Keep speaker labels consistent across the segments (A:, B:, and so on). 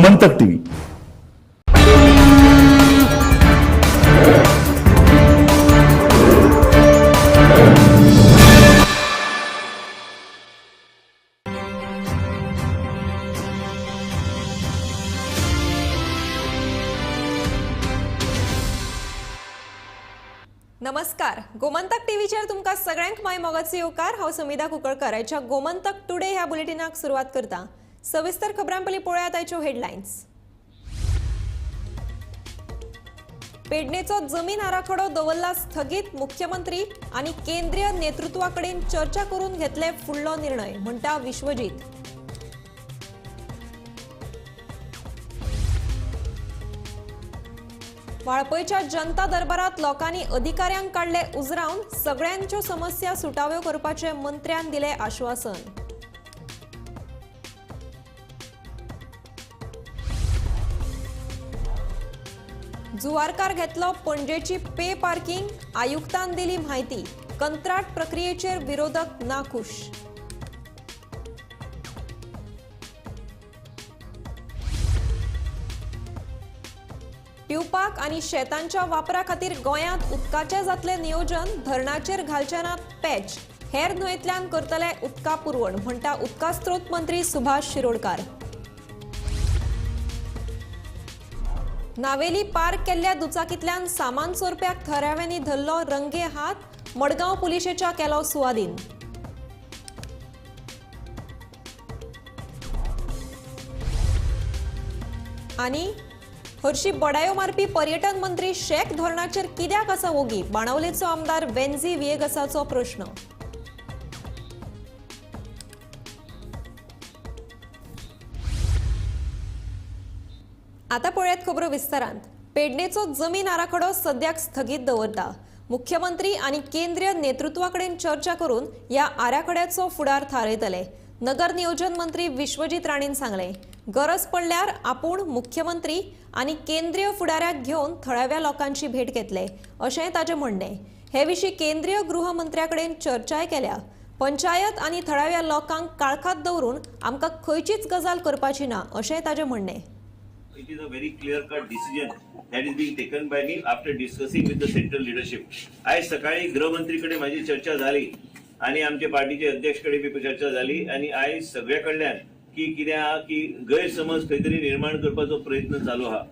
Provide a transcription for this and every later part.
A: Gomantak TV.
B: नमस्कार, गोमंतक टीव्हीचेर तुमकां सगळ्यांक माय मोगाचो येवकार। हांव समिधा कुंकळकर आयच्या गोमंतक टुडे ह्या बुलेटिनाक सुरवात करता। सविस्तर खबरां पयलीं पळयात आयच्यो हेडलायन्स। पेडणेचो जमीन आराखडो दवरला स्थगीत, मुख्यमंत्री आनी केंद्रीय नेतृत्वा कडेन चर्चा करून घेतले फुडलो निर्णय, म्हणटा विश्वजीत। वाळपयच्या जनता दरबारात लोकांनी अधिकाऱ्यांक काडले उजरावन, सगळ्यांच्यो समस्या सुटाव्यो करपाचे मंत्र्यान दिले आश्वासन। जुवारकार घेतलो पणजेची पे पार्किंग, आयुक्तान दिली म्हायती, कंत्राट प्रक्रियेचेर विरोधक नाखुश। पिवपाक आनी शेतांच्या वापरा खातीर गोंयांत उदकाचें जातलें नियोजन, धरणाचेर घालचे नात पॅच, हेर न्हंयेंतल्यान करतले उदका पुरवण, म्हणटा उदका स्रोत मंत्री सुभाष शिरोडकार। नावेली पार्क केल्ल्या दुचाकींतल्यान सामान चोरप्याक थळाव्यांनी धरलो रंगे हात, मडगांव पुलिशेच्या केलो सुवादीन। आनी हरशी बडायो मारपी पर्यटन मंत्री शेख धोरणाचेर कित्याक आसा वोगी, बाणावलेचो आमदार वेन्झी व्हिएगसाचो प्रश्न। आता पळयात खबरो विस्तारांत। पेडणेचो जमीन आराखडो सद्याक स्थगीत दवरता। मुख्यमंत्री आनी केंद्रीय नेतृत्वा कडेन चर्चा करून ह्या आराखड्याचो फुडार थारयतले, नगर नियोजन मंत्री विश्वजीत राणेन सांगलें। गरज पडल्यार आपूण मुख्यमंत्री आनी केंद्रीय फुडाऱ्याक घेवन थळाव्या लोकांची भेट घेतले, अशें ताचें म्हणणें। हे विशीं केंद्रीय गृहमंत्र्या कडेन चर्चाय केल्या। पंचायत आनी थळाव्या लोकांक काळखांत दवरून आमकां खंयचीच गजाल करपाची ना, अशें ताचें म्हणणें।
C: It is a very clear-cut decision that is being taken by me after discussing with the central leadership. आयज सकाळी गृहमंत्रीकडे माझी चर्चा झाली आणि आमचे पार्टीचे अध्यक्षकडे बी चर्चा झाली आणि आयज सगळ्या कडल्यान की कितें आहा की गैरसमज खंय तरी निर्माण करपाचो प्रयत्न चालू आहा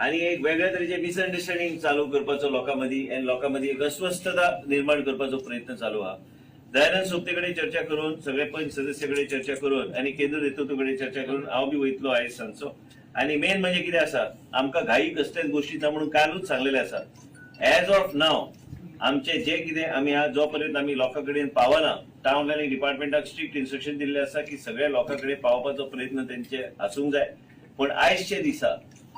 C: आणि एक वेगळ्या तरेचे मिसअंडरस्टँडिंग चालू करपाचो लोकां मदीं आनी लोकां मदीं एक अस्वस्थता निर्माण करपाचो प्रयत्न चालू आहा। दयानंद सोपते कडेन चर्चा करून, सगळे पंच सदस्य कडेन चर्चा करून आनी केंद्र नेतृत्व कडेन चर्चा करून हांव बी वयतलो आयज सांजचो। आनी मेन म्हणजे कितें आसा, आमकां घाई कसल्याच गोष्टी ना म्हणून कालूच सांगलेलें आसा। एज ऑफ नाव आमचे जे कितें आमी आज जो पर्यंत आमी लोकां कडेन पावना, टावन प्लॅनिंग डिपार्टमेंटाक स्ट्रिक्ट इन्स्ट्रक्शन दिल्लें आसा की सगळ्या लोकां कडेन पावपाचो प्रयत्न तेंचे आसूंक जाय। पूण आयजचे दिसा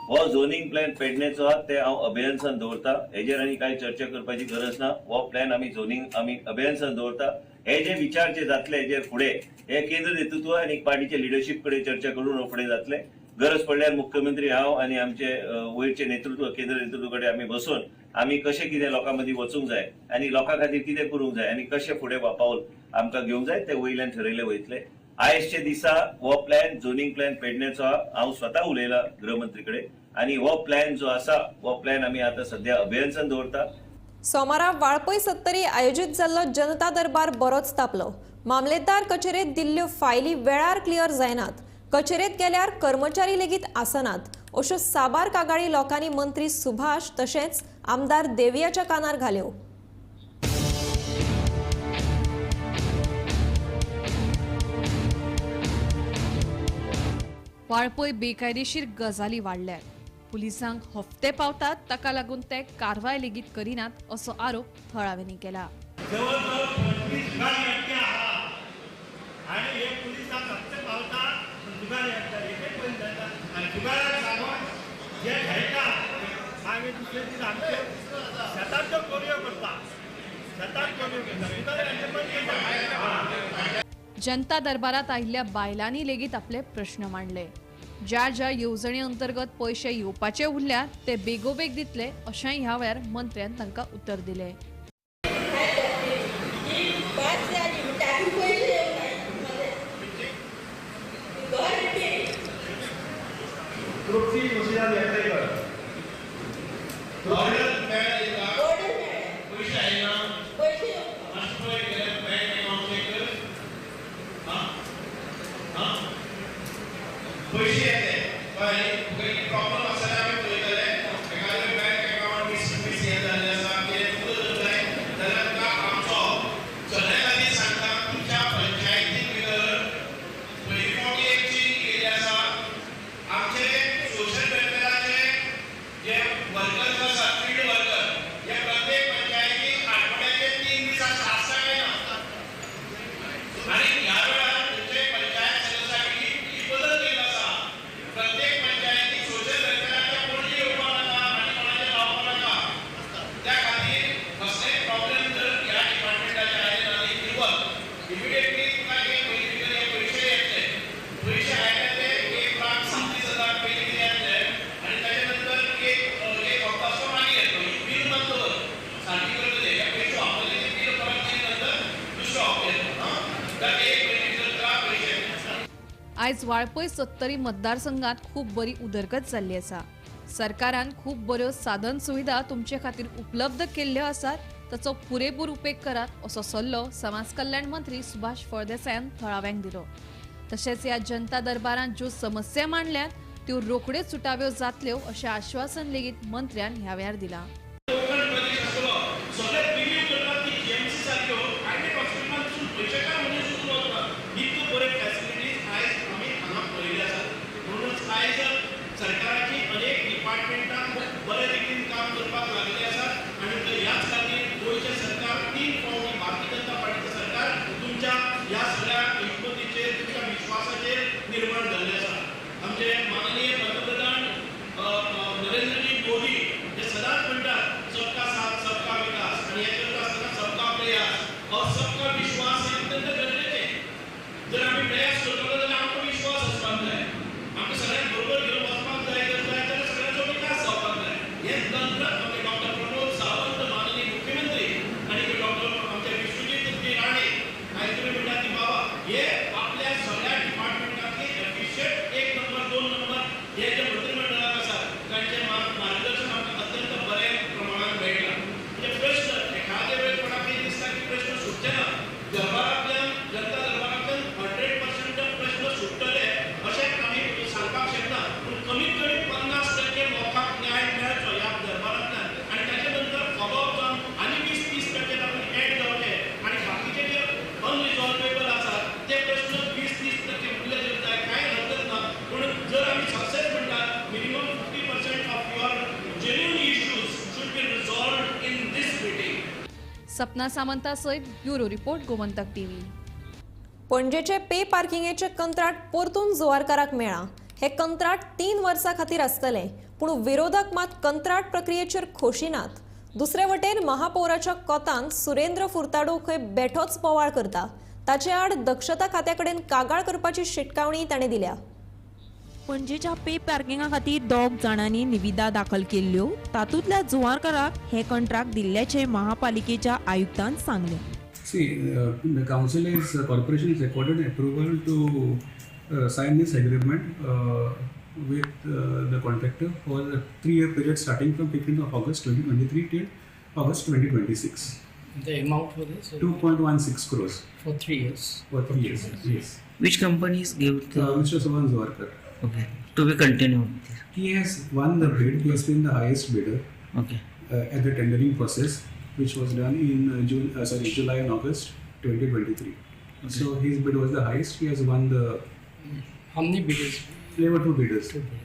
C: हो झोनिंग प्लॅन पेडणेचो आहा ते हांव अभियन्सान दवरता, हेजेर आनी कांय चर्चा करपाची गरज ना। हो प्लॅन आमी झोनिंग आमी अभियन्सान दवरता। हे जे विचार जे जातले हेजेर फुडें हे केंद्र नेतृत्व आनी पार्टीचे लिडरशीप कडेन चर्चा करून फुडें जातले। गरज पडल्यार मुख्यमंत्री हांव आनी आमचे वयरचे नेतृत्व केंद्र नेतृत्व कडेन आमी बसून आमी कशें कितें लोकां मदीं वचूंक जाय आनी लोकां खातीर कितें करूंक जाय आनी कशें फुडें पावल आमकां घेवंक जाय ते वयल्यान ठरयले वयतले। आयजचे दिसा हो प्लॅन झोनिंग प्लॅन पेडणेचो हांव स्वता उलयला गृहमंत्री कडेन आनी हो प्लॅन जो आसा हो प्लॅन आमी आतां सद्या अभियन्सान दवरता।
B: सोमारा वाळपय सत्तरी आयोजीत जाल्लो जनता दरबार बरोच तापलो। मामलेदार कचेरेत दिल्ल्यो फायली वेळार क्लियर जायनात, कचेरेत गेल्यार कर्मचारी लेगीत आसनात, अश्यो साबार कागाळी लोकांनी मंत्री सुभाष तशेंच आमदार देवियाच्या कानार घाल्यो।
D: वाळपय बेकायदेशीर गजाली वाडल्यात, पुलिसांक हफ्ते पावतात ताका लागून ते कारवाय लेगीत करिनात असो आरोप थळाव्यांनी केला। जनता दरबारात आयिल्ल्या बायलांनी लेगीत आपले प्रश्न मांडले। ज्या ज्या येवजणे अंतर्गत पयशे येवपाचे उरल्यात ते बेगोबेग दितले अशेंय ह्या वेळार मंत्र्यान तांकां उतर दिलें।
A: तृप्ती तुळशीदास वेंगळेकर. ऑर्डर मेळ्ळें?
E: ऑर्डर मेळ्ळें.
A: पयशे आयना?
E: पयशे.
A: मातशें पळय गेल्यार बँक अकाउंट चॅक कर. आं आं पयशे येते कळ्ळें न्ही? तुका कितें प्रॉब्लम आसा जाल्यार आमी पळयतले. एखादें बँक अकाउंट मिस मिस हें जाल्लें आसा, कितें तुका जर जाय जाल्यार तुका आमचो सगळ्या खातीर सांगता, तुमच्या पंचायतीन भितर पयली फावटी एक चेंज केल्ली आसा. आमचे सोशल वेलफेराचे जे वर्कर्स आसा, फिल्ड वर्कर, हे प्रत्येक पंचायतीक आठवड्याचे 3 दीस आसता काय ना? आनी ह्या वेळार तुमचे पंचायत सदस्यांनी ही बदल केल्लो आसा. प्रत्येक पंचायतीक सोशल वेलफेराच्या पणजे येवपाक नाका आनी कोणाचें रावपाक नाका. त्या खातीर कसलेय प्रॉब्लम जर ह्या डिपार्टमेंटाचे आयले ना, इनवॉल्व इमिडिएटली तुका एक पयलीं भितर हे पयशे येतले. पयशे आयले ते 1,37,000 पयलीं कितें येतले आनी ताजे नंतर एक एक हप्तो आसता, मागीर येतलो. बील मात दवर, सारकी करतले. हे पयशे वापरले ते बील परत केले नंतर दुसरो हप्तो येतलो. आं, तर एक पयलीं भितर तुका पयशे येतले.
D: आयज वाळपय सत्तरी मतदारसंघात खूब बरी उदरगत जाल्ली आसा. सरकारान खूब बऱ्यो साधन सुविधा तुमचे खातीर उपलब्ध केल्ल्यो आसात, ताचो पुरेपूर उपेग करात असो सल्लो समाज कल्याण मंत्री सुभाष फळदेसायान थळाव्यांक दिलो. तशेंच ह्या जनता दरबारांत ज्यो समस्या मांडल्यात त्यो रोखड्योच सुटाव्यो जातल्यो अशें आश्वासन लेगीत मंत्र्यान ह्या वेळार दिलां.
A: कोकण प्रदेश आसतलो सगळे बिलीव करतात की जीएमसी सारक्यो प्रायवेट हॉस्पिटलांतसून पयशेकार मनीस सुद्दां वचना इतक्यो बऱ्यो फॅसिलिटीज आयज आमी हांगा पळयल्यो आसात. म्हणूनच आयज सरकाराची अनेक डिपार्टमेंटां खूब बरे रितीन काम करपाक लागलेली आसात आनी ह्याच खातीर गोंयचें सरकार 3 फावटी भारतीय जनता पार्टीचें सरकार तुमच्या ह्या सगळ्या हिकमतीचेर, तुमच्या विश्वासाचेर निर्माण जाल्लें आसा. आमचे माननीय पंतप्रधान नरेंद्रजी मोदी हे सदांच म्हणटात, सबका साथ सबका विकास, आनी हें करता आसतना सबका प्रयास और सबका विश्वास हें अत्यंत गरजेचें. जर आमी प्रयास करतलो जाल्यार आमकां विश्वास आसपाक जाय, आमकां सगळ्यांक बरोबर घेवन वचपाक जाय. जर जाय जाल्यार सगळ्यांचो विकास जावपाक जाय. हें तंत्र आमचे डॉक्टर प्रमोद सावंत माननीय मुख्यमंत्री आनी डॉक्टर आमचे विश्वजीत जी राणे, आयज तुमी म्हणटात की बाबा हे आपल्या सगळ्या डिपार्टमेंटांतली एफिशियंट 1 नंबर 2 नंबर हे जे मंत्रिमंडळात आसात तांचें मार्गदर्शन आमकां अत्यंत बऱ्या प्रमाणान मेळटा. म्हणजे प्रश्न एखादे वेळ कोणाक कितें दिसता की प्रश्न सुटचे ना, दरबारांतल्यान, जनता दरबारांतल्यान 100% प्रश्न सुट्टले अशें आमी सांगपाक शकना, पूण कमीत कमी 50% लोकांक न्याय मेळचो ह्या दरबारांतल्यान आनी ताचे नंतर फॉलोअप जावन आनी 20-30% तातूंत एड जावचे आनी बाकीचे जे अनरिजॉल्वेबल आसात ते प्रश्न 20-30% उरले जरी जाय कांय हरकत ना. पूण जर आमी सक्सेस म्हणटात, minimum 50% of your genuine issues should be resolved in this meeting.
D: Sapna Samanta सयत ब्युरो रिपोर्ट, गोमंतक टीव्ही.
B: पणजेचे पे पार्किंगेचे कंत्राट परतून जुवारकाराक मेळ्ळां. हे कंत्राट 3 वर्सां खातीर आसतलें, पूण विरोधक मात कंत्राट प्रक्रियेचेर खोशी नात. दुसरे वटेन महापौराच्या कोतान सुरेंद्र फुर्ताडो खंय बेठोच बोवाळ करता. ताचे आड दक्षता खात्या कडेन कागाळ करपाची शिटकावणी ताणें दिल्या.
F: पणजेच्या पे पार्किंगा खातीर 2 जाणांनी निविदा दाखल केल्ल्यो. तातूंतल्या जुवारकाराक हे कंत्राट दिल्ल्याचें महापालिकेच्या आयुक्तान सांगलें.
G: See, the council is corporation is accorded approval to sign this agreement with the contractor for the 3-year period starting from 15th of August 2023 till August 2026.
H: The amount for this?
G: 2.16 crores.
H: For 3 years?
G: For 3 years, yes.
I: Which companies give the...
G: Mr. Sohan Zuarkar.
I: Okay, to be continued.
G: He has won the bid. He has been the highest bidder.
I: Okay.
G: At the tendering process, which was done in July and August 2023.
I: Okay.
G: So his bid was the highest. He has won the...
H: How many bidders?
G: There were 2 bidders.
H: 2 bidders.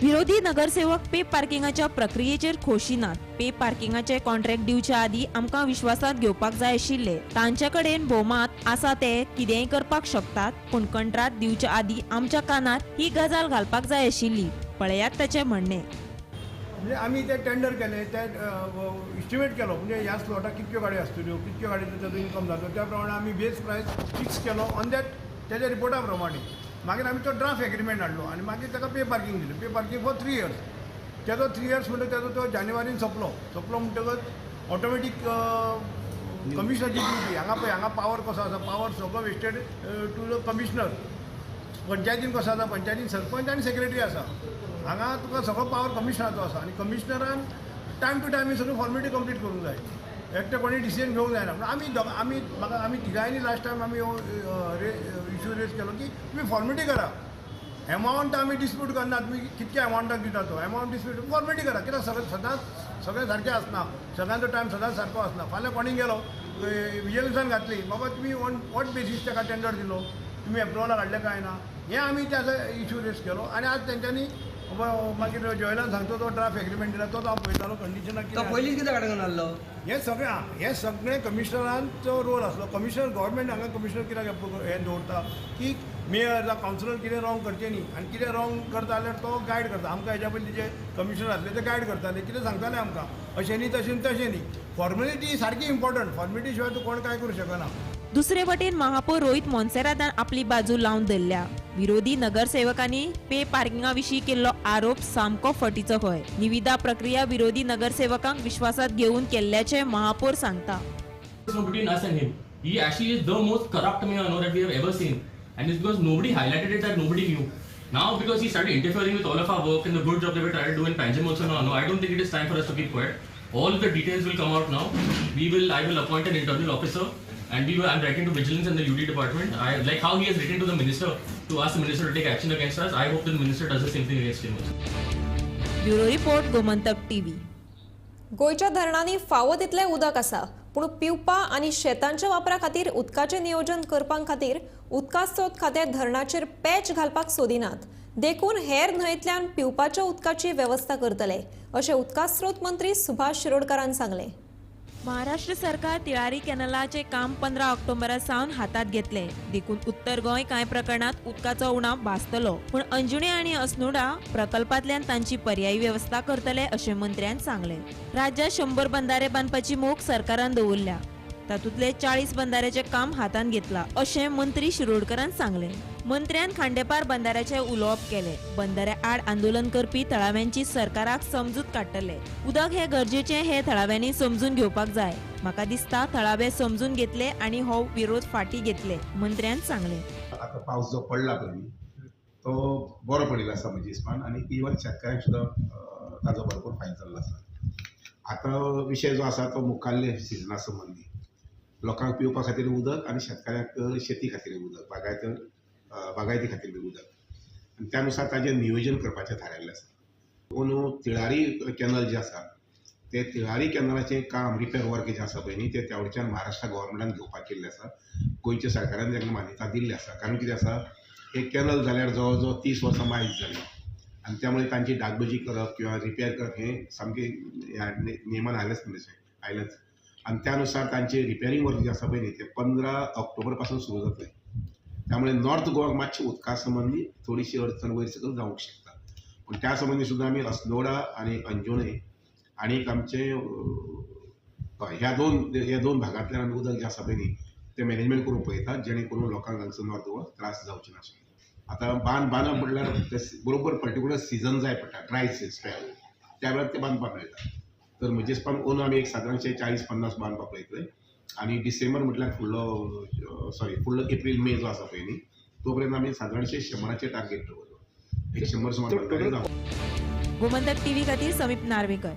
F: विरोधी नगरसेवक pay पार्किंगाच्या प्रक्रियेचेर खोशी नात. Pay पार्किंगाचे contract दिवच्या आदीं आमकां विश्वासांत घेवपाक जाय आशिल्ले. तांचे कडेन भोवमत आसा, ते कितेंय करपाक शकतात, पूण कंत्राट दिवच्या आदीं आमच्या कानार ही गजाल घालपाक जाय आशिल्ली. पळयात ताचें म्हणणें.
J: म्हणजे आमी ते टेंडर केले, ते इस्टिमेट केलो, म्हणजे ह्या स्लॉटाक कितक्यो गाडयो आसतल्यो, कितक्यो गाडयो ताचो इन्कम जातलो, त्या प्रमाणे आमी बेस प्रायस फिक्स केलो ऑन that तेज्या रिपोर्टा प्रमाणे. मागीर आमी तो ड्राफ्ट एग्रीमेंट हाडलो आनी मागीर ताका पे पार्किंग दिलें. Pay parking for 3 years. तेजो 3 इयर्स म्हणटकच तेजो तो जानेवारीन सोंपलो. सोंपलो म्हणटकच ऑटोमॅटीक कमिशनरची ड्युटी. हांगा पळय, हांगा पावर कसो आसा, पावर सगळो वेस्टेड टू the commissioner. पंचायतीन कसो आसा, पंचायतीन सरपंच आनी सेक्रेटरी आसा. हांगा तुका सगळो पावर कमिशनराचो आसा आनी कमिशनरान टायम टू टायम ही सगळी फॉर्मेलिटी कंप्लीट करूंक जाय. एकटे कोणी डिसिजन घेवंक जायना. पूण आमी दोगां आमी म्हाका आमी तिगांयनी लास्ट टायम आमी हो इशू रेज केलो की तुमी फॉर्मेलिटी करा. एमावंट आमी डिस्प्यूट करना, तुमी कितक्या एमावंटाक दिता तो एमावंट डिस्प्यूट फॉर्मेलिटी करा. कित्याक सगळें सदांच सगळें सारकें आसना, सगळ्यांचो टायम सदांच सारको आसना. फाल्यां कोणी गेलो विजलन्सान घातली, बाबा तुमी ऑन what basis ताका टेंडर दिलो, तुमी एप्रुवलाक हाडलें काय ना, हें आमी त्याचो इशू रेज केलो. आनी आज तेंच्यांनी मागीर जॉयलान सांगतो तो ड्राफ्ट एग्रीमेंट दिला, तो हांव पळयतालो कंडिशनाक
E: तो पयलींच कितें काडूंक नासलो.
J: हें सगळें कमिशनरांचो रोल आसलो. कमिशनर गव्हर्मेंट हांगा कमिशनर कित्याक हें दवरता की मेयर जावं कावन्सिलर कितें रॉंग करचें न्ही आनी कितें रॉंग करता जाल्यार तो गायड करता. आमकां हेज्या पयलीं जे कमिशनर आसले ते गायड करताले, कितें सांगताले आमकां अशें न्ही तशें तशें न्ही. फॉर्मेलिटी सारकी इम्पॉर्टंट, फॉर्मेलिटी शिवाय तूं कोण कांय करूं शकना.
F: दुसरे वटेन महापौर रोहित मोन्सेरातान आपली बाजू लावन धरल्या. विरोधी नगरसेवकांनी पे पार्किंगा विशीं केल्लो आरोप सामको फटीचो हय. निविदा प्रक्रिया विरोधी नगरसेवकांक विश्वासात घेवन केल्ल्याचें महापौर सांगता.
K: Between us and him, he actually is the most corrupt mayor I know that we have ever seen, and it's because nobody highlighted it that nobody knew. Now because he started interfering with all of our work and the good job that we try to do in Panjim also now, no, I don't think it is time for us to keep quiet. All the details will come out now. I will appoint an internal officer. And I'm writing to Vigilance and the UD department. I like how he has written to the minister to ask the minister to take action against us. I hope the minister does the same thing against him also.
F: Bureau report, Gomantak TV.
B: गोंयच्या धरणांनी फावो तितलें उदक आसा, पूण पिवपा आनी शेतांच्या वापरा खातीर उदकाचें नियोजन करपा खातीर उदका स्रोत खातें धरणाचेर पॅच घालपाक सोदिनात, देखून हेर न्हंयतल्यान पिवपाच्या उदकाची वेवस्था करतले अशें उदका स्रोत मंत्री सुभाष शिरोडकारान सांगलें.
F: महाराष्ट्र सरकार तिळारी कॅनलाचें काम 15 ऑक्टोबरा सावन हातांत घेतलें, देखून उत्तर गोंय कांय प्रकरणांत उदकाचो उणाव भासतलो, पूण अंजुणे आनी अस्नोडा प्रकल्पांतल्यान तांची पर्यायी वेवस्था करतले अशें मंत्र्यान सांगलें. राज्यांत 100 बंधारे बांदपाची मोख सरकारान दवरल्या, तातूंतले 40 बंधाऱ्याचें काम हातांत घेतलां अशें मंत्री शिरोडकरान सांगलें. मंत्र्यान खांडेपार बंधाऱ्याचें उलोवप केलें. बंधाऱ्या आड आंदोलन करपी थळाव्यांची सरकाराक समजूत काडटले. उदक हें गरजेचें हें थळाव्यांनी समजून घेवपाक जाय. म्हाका दिसता थळावे समजून घेतले आनी हो विरोध फाटीं घेतले, मंत्र्यान सांगलें.
L: आतां पावस जो पडला पळय तो बरो पडिल्लो आसा म्हज्या हिसपान आनी इवन शेतकाऱ्यांक सुद्दां ताजो भरपूर फायदो जाल्लो आसा. आतां विशय जो आसा तो मुखाल्ले सिजना संबंदी लोकांक पिवपा खातीर उदक आनी शेतकाऱ्यांक शेती खातीर उदक, बागायती खातीर बी उदक, आनी त्या नुसार ताजें नियोजन करपाचें थारायल्लें आसा. अंदू तिळारी कॅनल जें आसा ते तिळारी कॅनलाचें काम रिपेर वर्क जें आसा पळय न्ही तें त्या वटेच्यान महाराष्ट्र गव्हर्मेंटान घेवपाक केल्लें आसा. गोंयच्या सरकारान तांकां मान्यता दिल्ली आसा. कारण कितें आसा, हे कॅनल जाल्यार जवळ जवळ 30 वर्सां मायज जाली आनी त्यामुळे तांची डागडुजी करप किंवा रिपेर करप हें सामकें ह्या नेमान आयलेंच ना, तशें आयलेंच. आनी त्या नुसार तांचें रिपेरींग वर्क जें आसा पळय न्ही तें 15 ऑक्टोबर पासून सुरू जातलें. त्यामुळे नॉर्थ गोवाक मातशी उदका संबंदी थोडीशी अडचण वयर सकयल जावंक शकता, पूण त्या संबंदी सुद्दां आमी अस्नोडा आनी अंजुणे आनी आमचे ह्या दोन भागांतल्यान आमी उदक जें आसा पळय न्ही तें मॅनेजमेंट करूंक पळयतात, जेणे करून लोकांक हांगसर नॉर्थ गोवा त्रास जावचे नाशिल्ले. आतां बांदप म्हणल्यार ते बरोबर पर्टिक्युलर सिजन जाय पडटा, ड्राय स्पेल, त्या वेळार ते बांदपाक मेळटा. तर म्हजे हिसपान अंदू आमी एक सादारणशे 40-50 बांदपाक पळयतले आनी डिसेंबर म्हटल्यार फुडलो एप्रील मे जो आसा पळय न्ही तो पर्यंत आमी सादारणशे 100 टार्गेट दवरलो, 100 सुमार.
F: गोमंतक टीव्ही खातीर समीप नार्वेकर.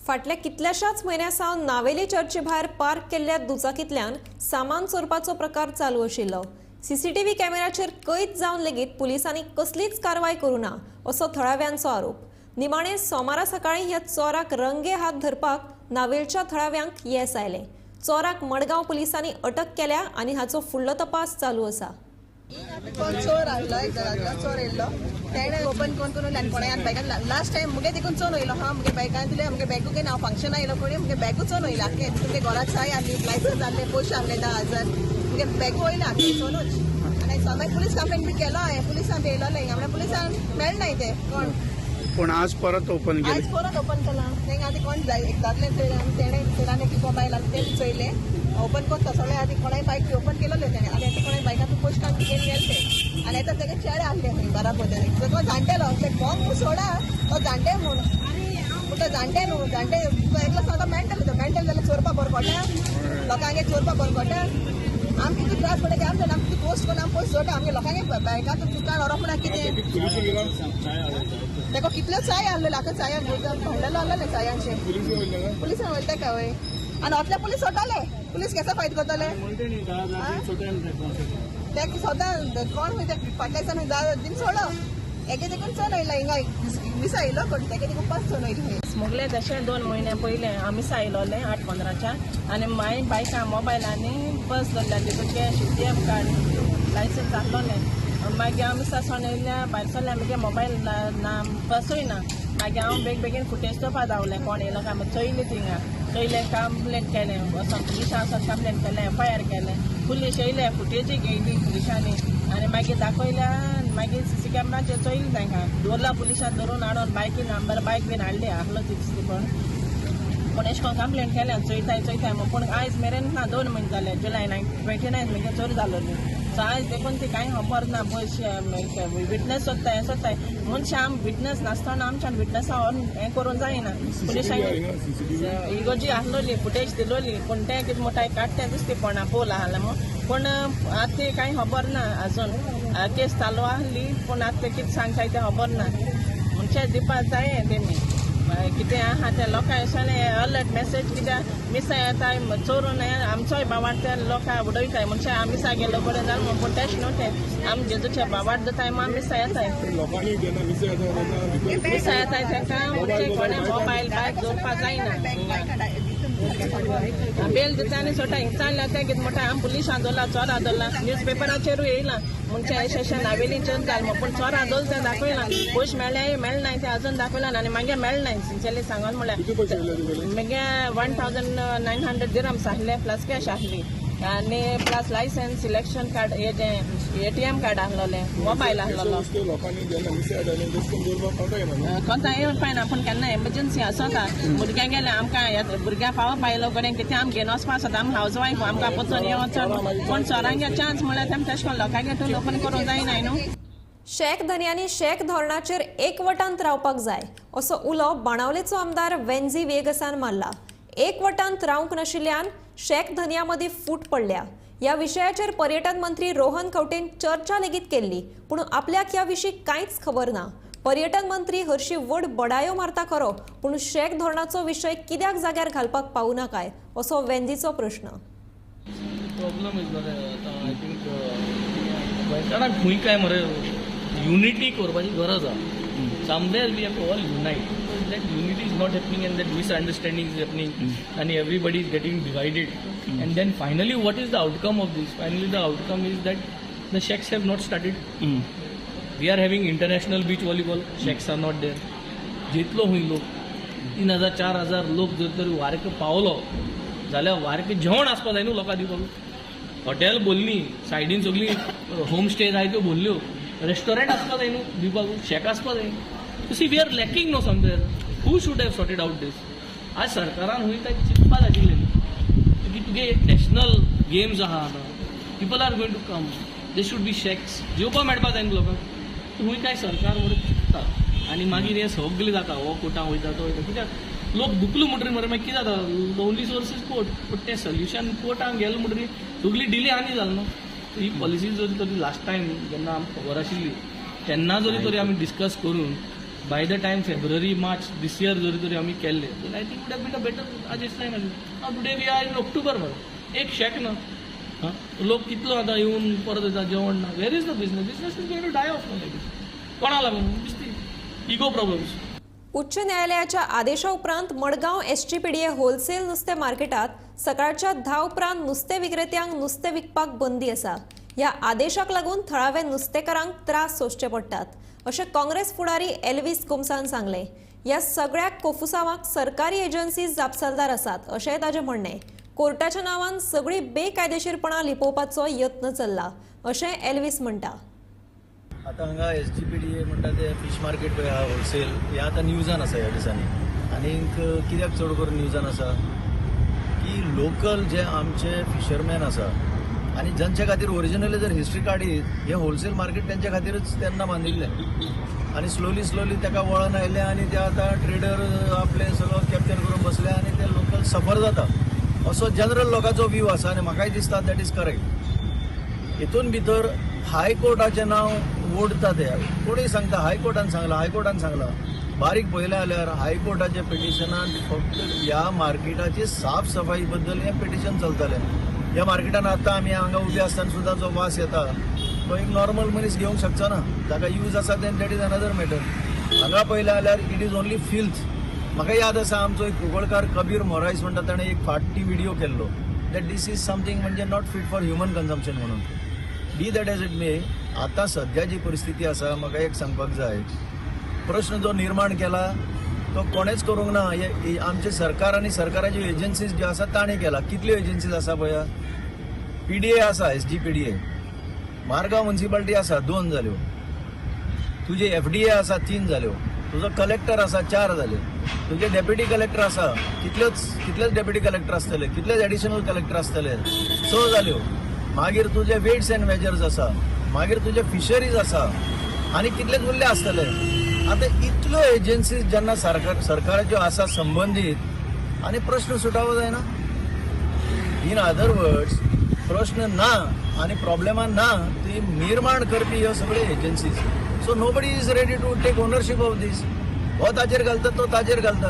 B: फाटल्या कितल्याशाच म्हयन्या सावन नावेली चर्चे भायर पार्क केल्ल्या दुचाकींतल्यान सामान चोरपाचो प्रकार चालू आशिल्लो. सीसीटीव्ही कॅमेराचेर कैद जावन लेगीत पुलिसांनी कसलीच कारवाय करूं ना असो थळाव्यांचो आरोप. निमाणे सोमारा सकाळीं ह्या चोराक रंगे हात धरपाक नावेलच्या थळाव्यांक येस आयलें. चोराक मडगांव पुलिसांनी अटक केल्या आनी हाचो फुडलो तपास चालू आसा.
M: कोण चोर आसलो, एक घरांतलो चोर येयल्लो, तेणें ओपन करून करून आनी कोणाय बॅगान लास्ट टायम मुगे देखून चोन वयलो. हा मुगे बॅगान दिलें, मुगे बॅगूय ना, हांव फंक्शना येयलो कोणी मुगे बॅगूय चोन वयलो आख्खें. तुमगे घराक साय आहली, लायसन्स आहलें, पयशे आहले 10,000, मुगे बॅगूय वयलें आख्खें चोनूच. आनी मागीर पुलीस कंप्लेन बी केलो हांवें, पुलिसान बी येयलोलें हिंगा, म्हणल्यार पुलिसान मेळनाय ते कोण.
N: पूण आज परत ओपन केलें,
M: आज परत ओपन केलां. तेंगा आतां कोण जाय एक दादले तेणें चेडाने की मोबायल आसलें तें चोयलें, ओपन करता सगळें. आतां कोणाय बायक ओपन केलोलें तेणें आनी आतां कोणाय बायकां पयशे काडून घेवन गेले ते. आनी आतां तेगे चेडे आहले खंय बराबर तेणें जाणटेलो बोंग सोडा तो जाणटे म्हूण, पूण तो जाणटे न्हू, जाणटे तो एकलो सांगता मेंटल, तो मेंटल जाल्यार चोरपा बरो पडटा, लोकांगे चोरपा बरो पडटा. आम कितू त्रास पडटा की आम जाणा, आम कितू पोस्ट करून आम पयशे जोडटा, आमगे लोकांगे बँकांत दुकान व्हरप म्हणल्यार कितें. तेका कितल्यो चाय आहलेलो आतां चायान भांडलो आहलेलें चायांचें पुलिसान वयता काय वय आनी ओतले पुलीस सोडटाले पुलीस केसो फायद करतले ते सदां कोण खंय ते फाटल्या दिसान दिन सोडो एके देखून चड येयला हिंगा मिसा येयलो कोण तेके देखून पास चड येयलो.
E: मुगले तशें 2 म्हयने पयलें आमी आयलोले 8:15 आनी मागीर बायकां मोबायलांनी बस धरल्या तितून cash ATM card licence आहलोलें. मागीर आमी सासोन येयल्या भायर सरल्या आमगे मोबायल ना बसूय ना. मागीर हांव बेग बेगीन फुटेज चोवपा धांवलें कोण येयलो काय चोयलें थिंगा चोयलें कंप्लेंट केलें वचोन पुलिसां वचोन कंप्लेंट केलें एफआयआर केलें. पुलीस येयले फुटेजूय घेयली पुलिसांनी आनी मागीर दाखयल्या. मागीर सीसी कॅमेराचेर चोयलें तांकां दवरला पुलिसान धरून हाडून बायकी नंबर बायक बीन हाडली आहलो तितली पण पूण एशें कोन्न कंप्लेंट केल्या चोयताय चोयताय पूण आयज मेरेन ना 2 म्हयने जाले जुलय 29 म्हगे चोरी जालोली. सो आयज देखून ती कांय खबर ना पयशे विटनस सोदताय हें सोदताय मनशां आम विटनस नासतना आमच्यान विटनसा व्हरून हें करूंक जायना. पुलिसांनी इगोजी आहलोली फुटेज दिलोली पूण तें कितें म्हणटाय काडटें दिसती कोणा पोल आहलें म्हूण पूण आतां ती कांय खबर ना अजून केस चालू आहली पूण आतां तें कितें सांगताय तें खबर ना. म्हणजे दिवपा जाय तेमी कितें आहा तें लोकांक अशें अलर्ट मॅसेज कित्याक मिसां येताय चोरून आमचोय बावाट ते लोकांक उडयताय म्हणजे आमी मिसां गेल्लो कडेन जालें म्हूण पूण तेश न्हू तें आमी जेजूच्या बावाट दिताय म्हूण मिसां येताय मिसां येताय तांकां म्हणजे कोणें मोबायल बायक दवरपा जायना बेल दिता आनी सोडटा हिंगा चालल्या तें कितें म्हणटा आमी पुलिसां दवरला चोरां दवरला न्यूज पेपराचेरूय येयलां म्हणजे अशें अशें नावेलीचेर जालें म्हूण पूण चोरां दवरला तें दाखयलां पयशे मेळ्ळें मेळनाय तें अजून दाखयलां आनी मागीर मेळनाय सिन्सियरली सांगोन म्हणल्यार मागीर 1900 दिरम्स आहले प्लस कॅश आहली आनी प्लस लायसन्स सिलेक्शन कार्ड हेजें एटीएम कार्ड आहलोलें मोबायल आहलोलो कोता येवन पायना पूण केन्ना एमर्जन्सी आसता भुरग्यांक गेलें आमकां भुरग्यांक पावप आयलो कडेन कितें आम घेवन वचपा आसता आम हावज वायफ आमकां पचोन येवन वचोन पूण चोरांगे चान्स म्हणल्यार तेम तशें करून लोकांगे तूं लोकांनी करूंक जायना न्हू.
B: शेक धनयांनी शेक धोरणाचेर एकवटांत रावपाक जाय असो उलो बाणावलेचो आमदार वेन्झी वेगसान मारला. एकवटांत रावंक नाशिल्ल्यान शेक धनयां मदीं फूट पडल्या. ह्या विशयाचेर पर्यटन मंत्री रोहन खंवटेन चर्चा लेगीत केल्ली पूण आपल्याक ह्या विशीं कांयच खबर ना. पर्यटन मंत्री हरशी व्हड बडायो मारता खरो पूण शेक धोरणाचो विशय कित्याक जाग्यार घालपाक पावना काय असो वेन्झीचो प्रश्न.
O: प्रॉब्लम is I think गोंयकारांक खंय काय मरे युनिटी करपाची गरज आसा. Somewhere we have to all unite. That unity is not happening and that misunderstanding is happening and everybody is getting divided. And then finally what is the outcome of this? Finally the outcome is that the shacks have not started. We are having international beach volleyball, shacks are not there. जितलो हुंय लोक 3000 4000 लोक जर तरी वारक पावलो जाल्यार वारक जेवण आसपा जाय न्हू लोकां दिवपाक. हॉटेल भरली, सायडीन सगळी होम स्टे जाय त्यो भरल्यो, रेस्टॉरंट आसपा जाय न्हू दिवपाक, शॅक आसपा जाय. You see we are lacking no somewhere. Who should have sorted out this? आज सरकारान हुंय काय चिंतपा जाय आशिल्लें की तुगे नॅशनल गेम्स आहा आतां, people are going to come, they should be shacks, जेवपा मेळपा जाय न्हू लोकांक. हुंय काय सरकार मरे चिंतता आनी मागीर हें सगळें जाता, हो कोर्टां वयता तो वयता, कित्याक लोक दुखलो म्हणटरीर मरे मागीर कितें जाता, ओनली सोर्स is court. पूण तें सोल्युशन कोर्टान गेलें म्हणटरीर सगळी डिले आनी जालो न्हू. ही पॉलिसी जरी तरी लास्ट टायम जेन्ना आमकां खबर आशिल्ली तेन्ना जरी तरी आमी डिस्कस करून by the time February March this year जरी तरी आमी केल्ले जाल्यार I think would have been a better. आज दिसता now today we are in October मरे, एक शॅक ना. हां, लोक कितलो आतां येवन परत येता, जेवण ना. Where is the business? Business is going to die off like this. कोणा लागून इगो प्रॉब्लम्स.
B: उच्च न्यायालयाच्या आदेशा उपरांत मडगांव एसजीपीडीए होलसेल नुस्तें मार्केटात सकाळच्या 10 उपरांत नुस्तें विक्रेत्यांक नुस्तें विकपाक बंदी आसा. ह्या आदेशाक लागून थळावे नुस्तेकारांक त्रास सोंसचे पडटात अशें काँग्रेस फुडारी एल्वीस गोम्सान सांगलें. ह्या सगळ्या कोफुसांवाक सरकारी एजन्सी जापसालदार आसात अशेंय ताजें म्हणणें. कोर्टाच्या नांवान सगळी बेकायदेशीरपणां लिपोवपाचो यत्न चल्ला अशें एल्वीस म्हणटा.
P: आतां हांगा एसजीपीडीए म्हणटा ते फीश मार्केट पळय आहा होलसेल, हें आतां न्यूजान आसा ह्या दिसांनी. आनीक कित्याक चड करून न्यूजान आसा की लोकल जे आमचे फिशरमॅन आसा आनी जांचे खातीर ओरिजिनली जर हिस्ट्री काडीत हें होलसेल मार्केट तेंच्या खातीरच तेन्ना बांदिल्लें आनी स्लोली स्लोली ताका वळण आयलें आनी ते आतां ट्रेडर आपले सगळो कॅप्चर करून बसले आनी ते लोकल सफर जाता असो जनरल लोकांचो व्यू आसा आनी म्हाकाय दिसता that is correct. हितून भितर हायकोर्टाचें नांव ओडटा ते. कोणूय सांगता हायकोर्टान सांगलां, हायकोर्टान सांगलां. बारीक पळयलें जाल्यार हायकोर्टाच्या पिटिशनान फक्त ह्या मार्केटाची साफ सफाई बद्दल हें पिटिशन चलतालें. ह्या मार्केटान आतां आमी हांगा उबे आसतना सुद्दां जो वास येता तो एक नॉर्मल मनीस घेवंक शकचो ना. ताका यूज आसा then that is another matter. हांगा पळयलें जाल्यार it is only filth. म्हाका याद आसा आमचो एक कुंकळकार कबीर मोरायस म्हणटा, ताणें एक फाटी व्हिडियो केल्लो that this is something म्हणजे not fit for human consumption म्हणून. Be that as it may, आतां सद्या जी परिस्थिती आसा म्हाका एक सांगपाक जाय, प्रश्न जो निर्माण केला तो कोणेच करूंक ना. हे आमचे सरकार आनी सरकाराच्यो एजन्सीज ज्यो आसा ताणें केला. कितल्यो एजन्सीज आसा पळया, पी डी ए आसा, SGPDA, Margao municipality आसा 2 जाल्यो, तुजे FDA आसा 3 जाल्यो, तुजो कलेक्टर आसा 4 जाले, तुजे डेप्युटी कलेक्टर आसा कितलेच डेप्युटी कलेक्टर आसतले, कितलेच एडिशनल कलेक्टर आसतले, 6 जाल्यो. मागीर तुजे वेट्स एंड मेजर्स आसा, मागीर तुजे फिशरीज आसा आनी कितलेच उरले आसतले. आतां इतल्यो एजन्सीज जेन्ना सरकाराच्यो आसा संबंदीत आनी प्रश्न सुटावो जायना. इन अदर वर्ड्स प्रश्न ना आनी प्रॉब्लेमां ना ती निर्माण करपी ह्यो सगळ्यो agencies. So nobody is ready to take ownership of this. हो ताजेर घालता, तो ताजेर घालता,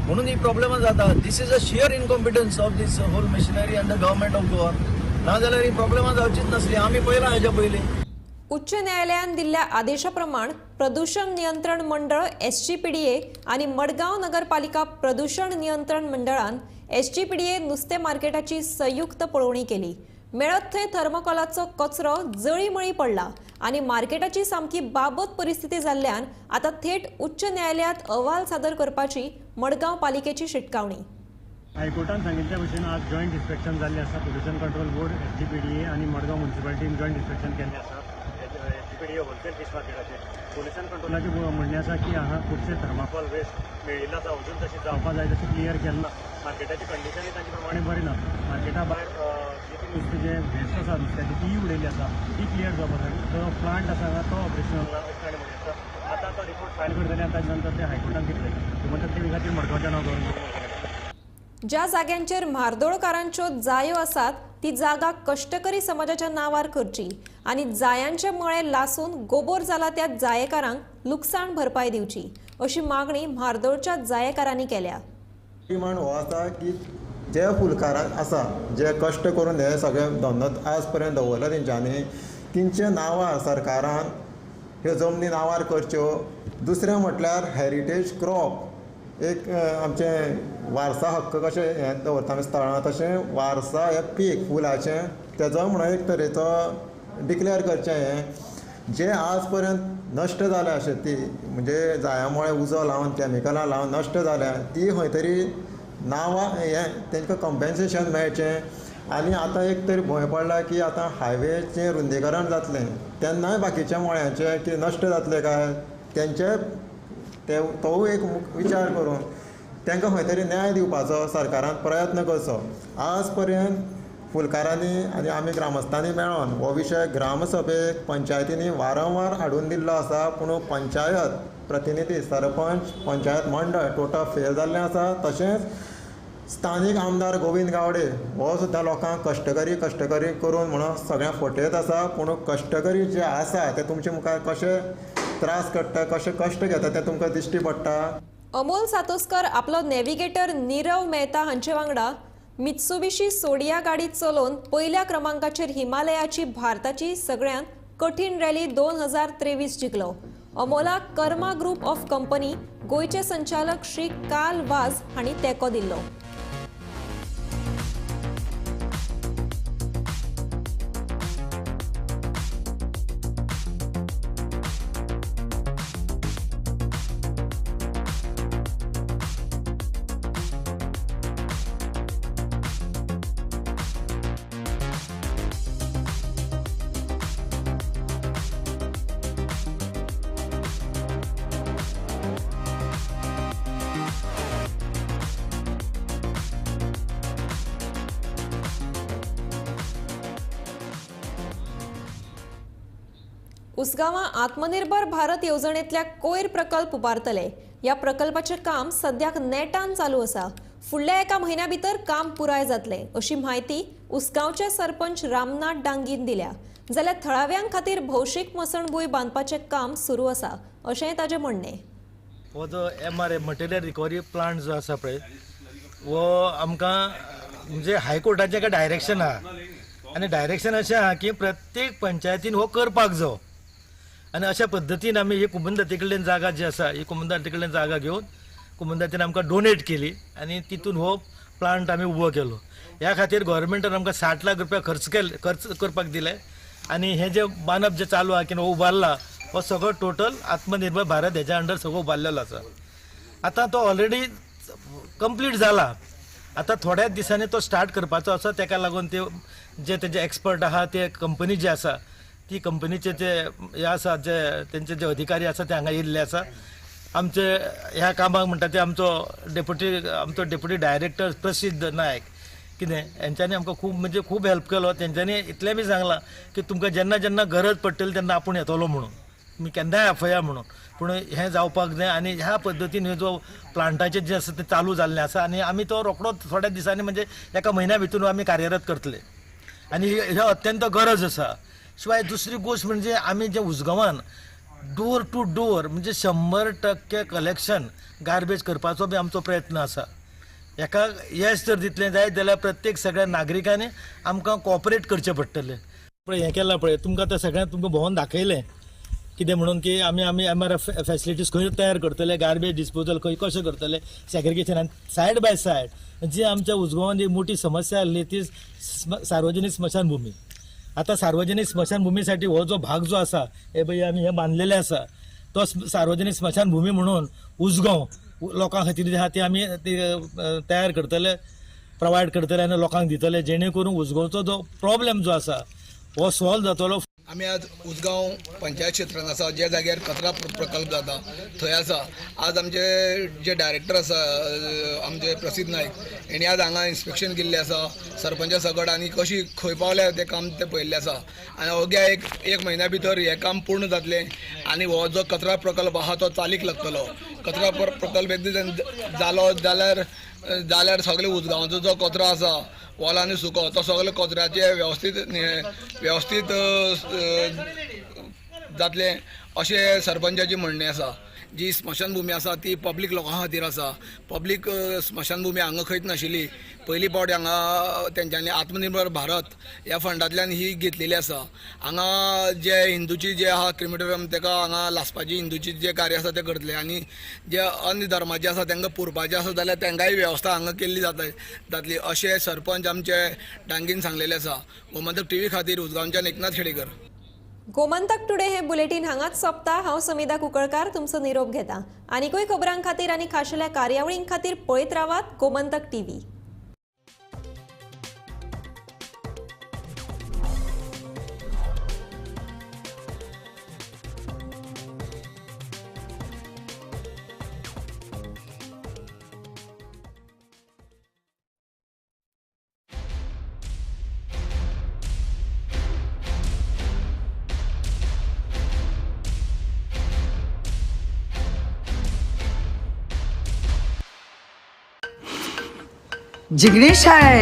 P: म्हणून ही प्रॉब्लेमां जाता. This is a sheer incompetence of this whole machinery and the government of Goa. नाजाल्यार ही प्रॉब्लेमां जावचीच नासली. आमी पळयलां हेज्या पयलीं.
B: उच्च न्यायालयान दिल्ल्या आदेशा प्रमाण प्रदूषण नियंत्रण मंडळ SGPDA आनी मडगांव नगरपालिका प्रदूषण नियंत्रण मंडळान SGPDA नुस्तें मार्केटाची संयुक्त पळोवणी केली. मेळत थंय थर्मोकॉलाचो कचरो जळीमळी पडला आनी मार्केटाची सामकी बाबत परिस्थिती जाल्ल्यान आतां थेट उच्च न्यायालयांत अहवाल सादर करपाची मडगांव पालिकेची शिटकावणी.
Q: हायकोर्टान सांगिल्ल्या भशेन आज जॉयंट इन्स्पेक्शन जाल्लें आसा. पोल्युशन कंट्रोल बोर्ड, SGPDA आनी मडगांव म्युनिसिपालिटीन जॉयंट इन्स्पेक्शन केल्लें आसा SGPDA wholesale fish मार्केटाचेर. पोल्युशन कंट्रोलाचें म्हणणें आसा की हांगा खुबशे थर्माकॉल वेस्ट मेळिल्लो आसा, अजून तशें जावपा जाय तशें क्लियर केलें ना. मार्केटाची कंडिशनूय तांचे प्रमाणे बरी ना. मार्केटा भायर जी नुस्तें जें वेस्ट आसा नुस्त्याची तीय उडयल्ली आसा, ती क्लियर जावपा जाय. जो प्लांट आसा हांगा तो ऑपरेशनल ना अशें ताणें म्हणलें आसा. आतां तो रिपोर्ट फायल करतले आनी ताजे नंतर ते हायकोर्टान दितले. म्हणटा ते खातीर मडगांवच्या नांव गव्हर्मेंट.
B: ज्या जाग्यांचेर म्हार्दोळकारांच्यो जायो आसात ती जागा कश्टकरी समाजाच्या नांवार करची आनी जायांचे मळे लासून गोबोर जाला त्या जायेकारांक लुकसाण भरपाय दिवची अशी मागणी म्हार्दोळच्या जायेकारांनी केल्या.
R: डिमांड हो आसा की जे फुलकार आसा जे कश्ट करून हे सगळे धंदो आज पर्यंत दवरला तेंच्यांनी, तेंच्या नांवार सरकारान ह्यो जमनी नांवार करच्यो. दुसरें म्हटल्यार हेरिटेज क्रॉप एक आमचें वारसा हक्क कशें हें दवरता आमी स्थळां, तशें वारसा हें पीक फुलाचें तेजो म्हणून एक तरेचो डिक्लेअर करचें. हें जें आज पर्यंत नश्ट जाल्या शेती म्हणजे जाया मुळे उजो लावन कॅमिकलां लावन नश्ट जाल्या ती खंय तरी नांवां हें तांकां कंपेन्सेशन मेळचें. आनी आतां एक तरी भंय पडला की आतां हायवेचें रुंदीकरण जातलें तेन्नाय बाकीच्या मळ्यांचें कितें नश्ट जातलें काय तेंचे ते तोवूय एक विचार करून तांकां खंय तरी न्याय दिवपाचो सरकारान प्रयत्न करचो. आज पर्यंत फुलकारांनी आनी आमी ग्रामस्थांनी मेळोन हो विशय ग्रामसभेक पंचायतींनी वारंवार हाडून दिल्लो आसा, पूण पंचायत प्रतिनिधी सरपंच पंचायत मंडळ टोटल फेल जाल्लें आसा. तशेंच स्थानीक आमदार गोविंद गावडे हो सुद्दां लोकांक कश्टकरी कश्टकरी करून म्हणून सगळ्यांक फटयत आसा, पूण कश्टकरी जे आसा ते तुमचे मुखार कशे त्रास काडटा कशे कश्ट घेता ते तुमकां दिश्टी पडटा.
B: अमोल सातोस्कर आपलो नेव्हिगेटर नीरव मेहता हांचे वांगडा मित्सुबिशी सोडिया गाडी चलोवन पयल्या क्रमांकाचेर हिमालयाची भारताची सगळ्यांत कठीण रॅली 2023 जिखलो. अमोलाक कर्मा ग्रुप ऑफ कंपनी गोंयचे संचालक श्री कार्ल वाझ हांणी तेंको दिल्लो. उसगांवां आत्मनिर्भर भारत येवजणेंतल्या कोयर प्रकल्प उबारतले. ह्या प्रकल्पाचें काम सद्याक नेटान चालू आसा. फुडल्या एका म्हयन्या भितर काम पुराय जातलें अशी म्हायती उसगांवचे सरपंच रामनाथ डांगीन दिल्या. जाल्यार थळाव्यां खातीर भौशीक मसणभूंय बांदपाचें काम सुरू आसा अशेंय ताचें म्हणणें.
P: हो जो MRA material recovery plant जो आसा पळय हो आमकां म्हणजे हायकोर्टाचें एका डायरेक्शन आहा आनी डायरेक्शन अशें आहा की प्रत्येक पंचायतीन हो करपाक जावो आनी अशा पद्दतीन आमी ही कुमुंदाती कडल्यान जागा जी आसा ही कुमुंदाती कडल्यान जागा घेवन कुमुंदातीन आमकां डोनेट केली आनी तितून हो प्लांट आमी उबो केलो. ह्या खातीर गव्हर्मेंटान आमकां 60 लाख रुपया खर्च करपाक दिले आनी हें जें बांदप जें चालू आहा की उबारला हो सगळो टोटल आत्मनिर्भर भारत हेज्या अंडर सगळो उबारलेलो आसा. आतां तो ऑलरेडी कंप्लीट जाला. आतां थोड्याच दिसांनी तो स्टार्ट करपाचो आसा. तेका लागून ते जे तेजे एक्सपर्ट आहा ते कंपनी जी आसा ती कंपनीचे जे हे आसा जे तेंचे जे अधिकारी आसा ते हांगा येयल्ले आसा. आमचे ह्या कामाक म्हणटा ते आमचो डेप्युटी डायरेक्टर प्रसिद्ध नायक कितें हेंच्यांनी आमकां खूब म्हणजे खूब हेल्प केलो. तेंच्यांनी इतलें बी सांगलां की तुमकां जेन्ना जेन्ना गरज पडटली तेन्ना आपूण येतलो म्हणून, तुमी केन्नाय आफया म्हणून. पूण हें जावपाक जाय आनी ह्या पद्दतीन हे जो प्लांटाचें जें आसा तें चालू जाल्लें आसा आनी आमी तो रोखडोच थोड्या दिसांनी म्हणजे एका म्हयन्या भितून आमी कार्यरत करतले आनी हे अत्यंत गरज आसा. शिवाय दुसरी गोश्ट म्हणजे आमी जे उसगांवान डोर टू डोर म्हणजे 100% कलेक्शन गार्बेज करपाचो बी आमचो प्रयत्न आसा. हेका येस जर दितलें जायत जाल्यार प्रत्येक सगळ्या नागरिकांनी आमकां कॉपरेट करचें पडटलें. पळय हें केलां पळय तुमकां आतां सगळ्यांक तुमकां भोंवन दाखयलें कितें म्हणून की आमी आमी MRF facilities खंय तयार करतले, गार्बेज डिस्पोजल खंय कशें करतले, सेग्रिगेशन आनी सायड बाय सायड जी आमच्या उसगांवान जी मोठी समस्या आसली ती सार्वजनीक स्मशानभूमी. आतां सार्वजनीक स्मशानभूमीसाठी हो जो भाग जो आसा हे पळय आमी हें बांदलेलें आसा तो सार्वजनीक स्मशानभूमी म्हणून उसगांव लोकां खातीर जे आहा ती आमी ती तयार करतले, प्रोवायड करतले आनी लोकांक दितले जेणे करून उसगांवचो जो प्रॉब्लेम जो आसा हो सॉल्व जातलो.
S: आमी आज उसगांव पंचायत क्षेत्रांत आसा, ज्या जाग्यार कचरा प्रकल्प जाता थंय आसा. आज आमचे जे डायरेक्टर आसा आमचे प्रसिद्ध नायक हेणी आज हांगा इन्स्पेक्शन केल्लें आसा सरपंचा सगट आनी कशी खंय पावल्या तें काम तें पळयल्लें आसा आनी अवघ्या एक म्हयन्या भितर हें काम पूर्ण जातलें आनी हो जो कचरा प्रकल्प आहा तो चालीक लागतलो. कचरा प्रकल्प एकदां जालो जाल्यार सगळे उसगांवचो जो कचरो आसा ओलो आनी सुको तो सगळे कचऱ्याचे वेवस्थीत जातलें अशें सरपंचाचें म्हणणें आसा. जी स्मशानभूमी आसा ती पब्लीक लोकां खातीर आसा. पब्लीक स्मशानभूमी हांगा खंयच नाशिल्ली. पयली फावट हांगा तेंच्यांनी आत्मनिर्भर भारत ह्या फंडांतल्यान ही घेतलेली आसा. हांगा जे हिंदूची जे आहा क्रिमिटोरियम तेका हांगा लासपाची हिंदूची जे कार्य आसा तें करतले आनी जे अन्य धर्माचे आसा तांकां पुरपाचें आसा जाल्यार तांकांय वेवस्था हांगा केल्ली जातली अशें सरपंच आमचे डांगीन सांगलेलें आसा. गोमंतक टीव्ही खातीर उसगांवच्यान एकनाथ खेडेकर.
B: गोमंतक टुडे हे बुलेटीन हांगाच सोंपता. हांव समिधा कुंकळकार तुमचो निरोप घेता. आनीकूय खबरां खातीर आनी खाशेल्या कार्यावळीं खातीर पळयत रावात गोमंतक टीव्ही.
T: जिग्नेश आहे.